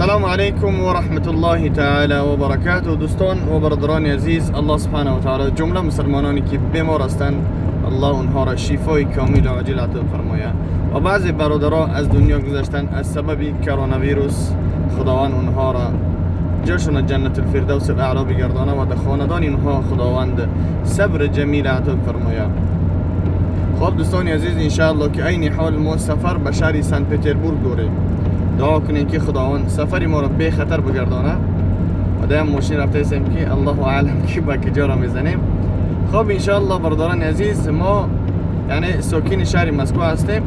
السلام علیکم و رحمت الله تعالی و برکاته. دوستان و برادران عزیز، الله سبحانه و تعالی جمله مسلمانانی که بیمار هستند الله اونها را شفای کامل و عاجل عطا فرماید و بعضی برادرها از دنیا گذشتن از سبب کرونا ویروس، خداوند اونها را جاشون جنت الفردوس الاعلی بگردانه و در خاندان اینها خداوند صبر جمیل عطا فرماید. خب دوستان عزیز، انشاءالله که عین حال ما سفر به شهر سن پتربورگ داریم. دعا کنیم که خداوند سفر ما را بی خطر بگردانه و در ماشین رفته هستیم که الله اعلم که به کجا را میزنیم. خب انشاءالله برادران عزیز، ما یعنی ساکن شهر مسکو هستیم،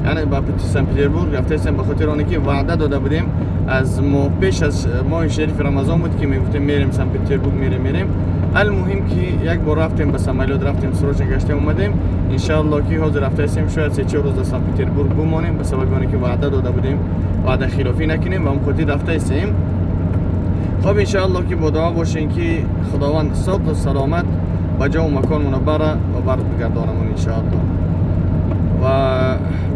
یعنی به سن پتربورگ رفته هستیم به خاطر آنکه که وعده داده بودیم از ماه پیش از ماه شریف رمضان بود که میگفتیم میریم سن پتربورگ، میریم. المهم که یک بار رفتیم به самолёт رفتیم، سروش گشتیم اومدیم. انشاءالله که حاضر رفته هستیم، شاید 3-4 روز در سن پتربورگ بمانیم به سبب آنکه وعده داده بودیم وعده خلافی نکنیم و هم خاطر رفته هستیم. خب انشاءالله که با دعا باشین که خداوند صحت و سلامت به جا و مکانمون بره و بر بگردانمون انشاءالله. و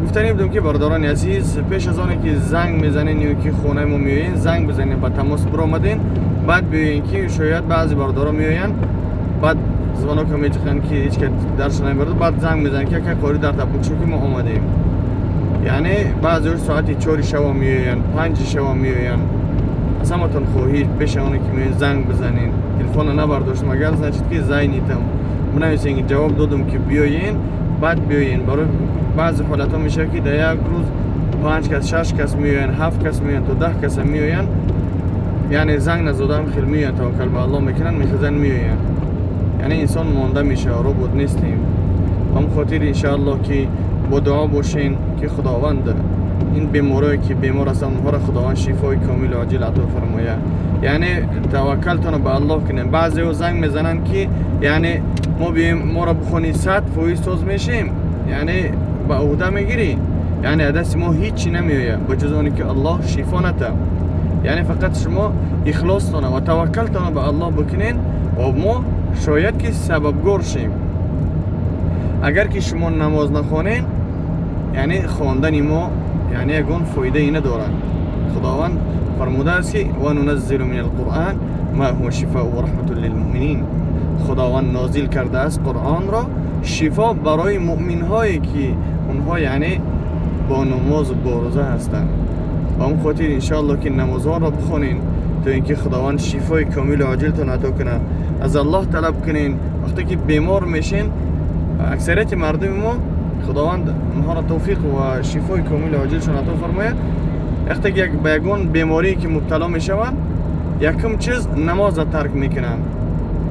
گفتنی بودم که برادران عزیز، پیش از آن که زنگ میزنین یا که خونه ما میایین زنگ بزنین، با تماس برآمدین، بعد بیاین که شاید بعضی برادرها میاین بعد звонок میچخن که هیچ که درش نمیبرد، بعد زنگ میزنن که یک کاری در تبوک شو که ما آمدیم. یعنی بعضی ساعت 4 شب میاین، 5 شب میاین. از همتون خواهید پیش آن که میاین زنگ بزنین، تلفن نبرداشت مگر значит که занят م بنویسین جواب دادم که بیاین، بعد بیاین. برای بعضی حالت ها میشه که در یک روز 5 کس 6 کس میاین، 7 کس میاین، تا 10 کس میاین. یعنی زنگ نزدم خیلی میاین، توکل به الله میکنن، میخزن میاین. یعنی انسان مانده میشه، ربات نیستیم. هم خاطر انشاءالله که با دعا باشین که خداوند این بیمارایی که بیمار هستن اونها را خداوند شفای کامل و عاجل عطا فرماید. یعنی توکلتون به الله کنین. بعضی ها زنگ میزنن که یعنی ما بیم ما را بخونی 100% ساز میشیم، یعنی به عهده میگیری، یعنی دست ما هیچی نمیآید به جز آنی که الله شفا نده. یعنی فقط شما اخلاصتان و توکلتان به الله بکنین و ما شاید که سببگار شیم. اگر که شما نماز نخوانین، یعنی خواندن ما یعنی یگان فایده ای ندارد. خداوند فرموده است که و ننزل من القرآن ما هو شفاء و رحمة للمؤمنین. خداوند نازل کرده است قرآن را شفا برای مؤمن هایی که اونها یعنی با نماز و با روزه هستند. و اون خاطر انشاءالله که نمازها را بخونین تا اینکه خداوند شفای کامل و عاجلتون عطا کنه. از الله طلب کنین وقتی که بیمار میشین. اکثریت مردم ما خداوند اونها را توفیق و شفای کامل و عاجلشون عطا فرماید. وقتی که به یگان بیماری که مبتلا میشوند، یکم چیز نماز را ترک میکنن.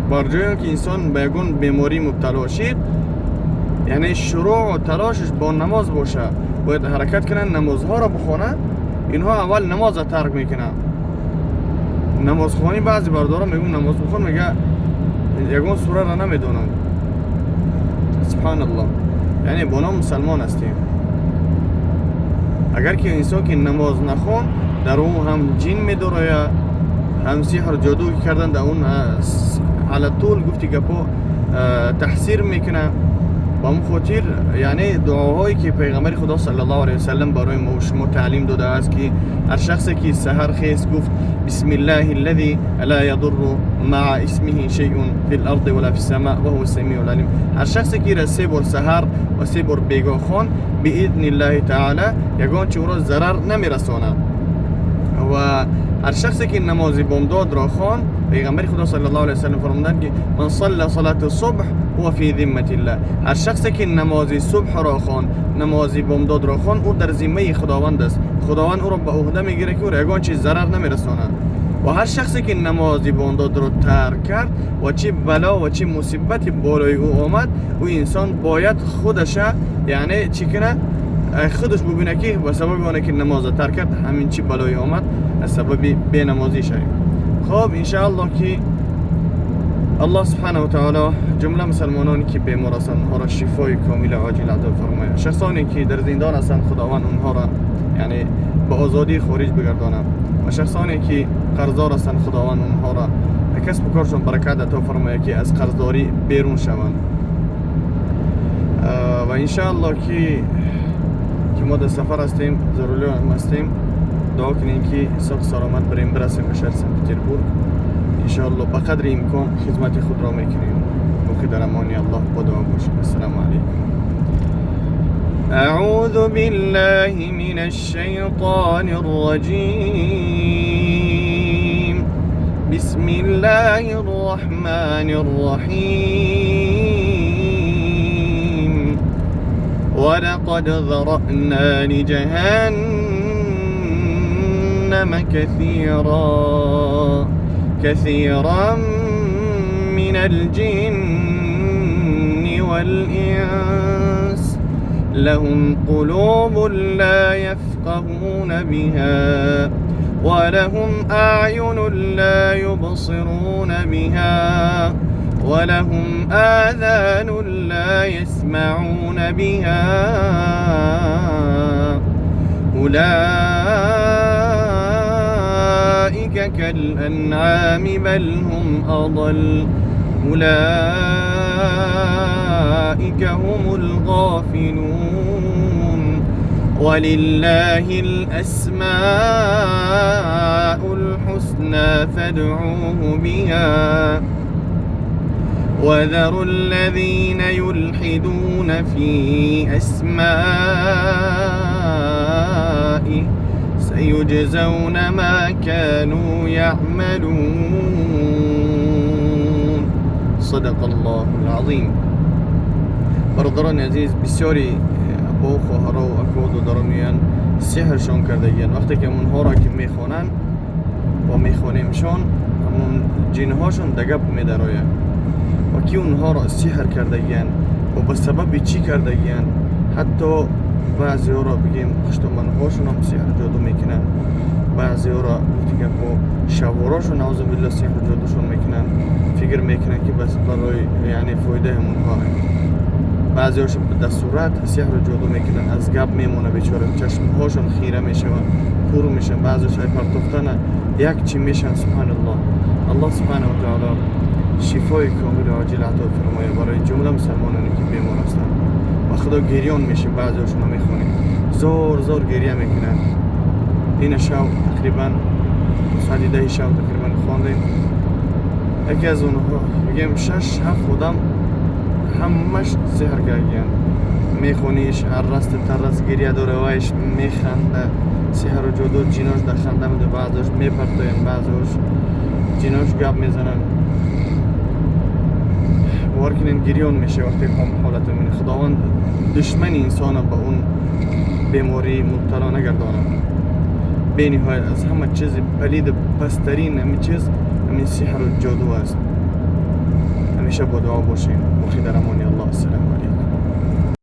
بر جای که انسان به یگان بیماری مبتلا شید، یعنی شروع و تلاشش با نماز باشه، باید حرکت کنن نمازها را بخونه. اینها اول نماز را ترک میکنن. نماز خوانی بعضی برادرها میگن نماز بخون، میگه یگان سوره را نمیدونم. سبحان الله، یعنی با نام مسلمان هستیم. اگر که انسان که نماز نخون، در اون هم جن میداره، هم سحر جادو کردن در اون علی طول گفتی گپو تحصیر میکنه. با اون خاطر یعنی دعاهایی که پیغمبر خدا صلی الله علیه وسلم برای ما و شما تعلیم داده است که هر شخصی که سحر خیز گفت بسم الله الذي لا يضر مع اسمه شيء في الارض ولا في السماء وهو السميع العليم، هر شخصی که را 3 بار سحر و 3 بار بیگاه خوان، باذن الله تعالی یگان چه او را ضرر نمیرساند. و هر شخصی که نماز بامداد را خوان، پیغمبر خدا صلی الله علیه وسلم فرمودند که من صلى صلاة الصبح هو فی ذمة الله. هر شخصی که نماز صبح را خوان، نماز بامداد را خوان، او در ذمه خداوند است. خداوند او را به عهده میگیره که او را یگان چیز ضرر نمیرساند. و هر شخصی که نماز بامداد را ترک کرد و چه بلا و چه مصیبت بالای او آمد، او انسان باید خودش یعنی چی کنه، خودش ببینه که به سبب آنکه که نماز ترک کرد همین چی بلای آمد از سبب بینمازی شویم. خب انشاءالله که الله سبحانه و تعالی جمله مسلمانانی که بیمار هستند اونها را شفای کامل عاجل عطا فرماید. شخصانی که در زندان هستند خداوند اونها را یعنی به آزادی خارج بگرداند و شخصانی که قرضدار هستند خداوند اونها را کسب و کارشون برکت عطا فرماید که از قرضداری بیرون شوند. و انشاءالله که ما در سفر هستیم، ضروری هم هستیم. دعا کنین که صحت سلامت بریم برسیم به شهر سن پتربورگ. انشاءالله به قدر امکان خدمت خود را میکنیم. باقی در امان الله با دعا باشیم. السلام علیکم. اعوذ بالله من الشیطان الرجیم. بسم الله الرحمن الرحیم. ولقد ذرأنا لجهنم كثيرا من الجن والإنس لهم قلوب لا يفقهون بها ولهم أعين لا يبصرون بها ولهم آذان لا يسمعون بها أولئك كالأنعام بل هم أضل أولئك هم الغافلون. ولله الأسماء الحسنى فادعوه بها وذروا الذين يلحدون في أسمائه سيجزون ما كانوا يعملون. صدق الله العظیم. برادران عزیز، بسیاری ابا و خواهرها و اکواد و دارا میان سحرشان کردگیان. وقتی که اونها را که میخوانن و میخوانیمشان، همون جنهاشون دگپ میدراید و کی اونها را سحر کردگیان و به سبب چی کردگیان. حتی بعضی ها را بگیم خوشتمنهاشون هم سحر جادو میکنن، بعضی ها را گفتی با شواراشون نعوذ بالله سحر جادوشون میکنن، فکر میکنن که بس برای یعنی فایده همونها. بعضی هاشون در صورت سحر جادو میکنن، از گپ میمونه بیچاره، چشمهاشون خیره میشه و کور میشن، بعضی هاش پرتوفتن یک چی میشن. سبحان الله. الله سبحانه و تعالی شفای کامل و عاجل عطا فرمایه برای جمله مسلمانانی که بیمار هستند. و خدا گریان میشیم، بعضی هاشون میخونیم زور زور گریه میکنن. این شب تقریبا ساعت 10 شب تقریبا خواندیم. یکی از اونها میگیم 6 7 آدم همش سحر کردن. میخونیش هر راست ترس گریه داره وایش میخنده، سحر و جادو جیناش در خنده میده، بعضیش میپرتاین، بعضیش جیناش گپ میزنن. باور کنین گریان میشه وقتی هم حالت میبینی. خداوند دشمن انسان به اون بیماری مبتلا نگردانه. بی نهایت از همه چیز پلید پسترین همین چیز همین سحر و جادو است. همیشه با دعا باشین. باقی در امان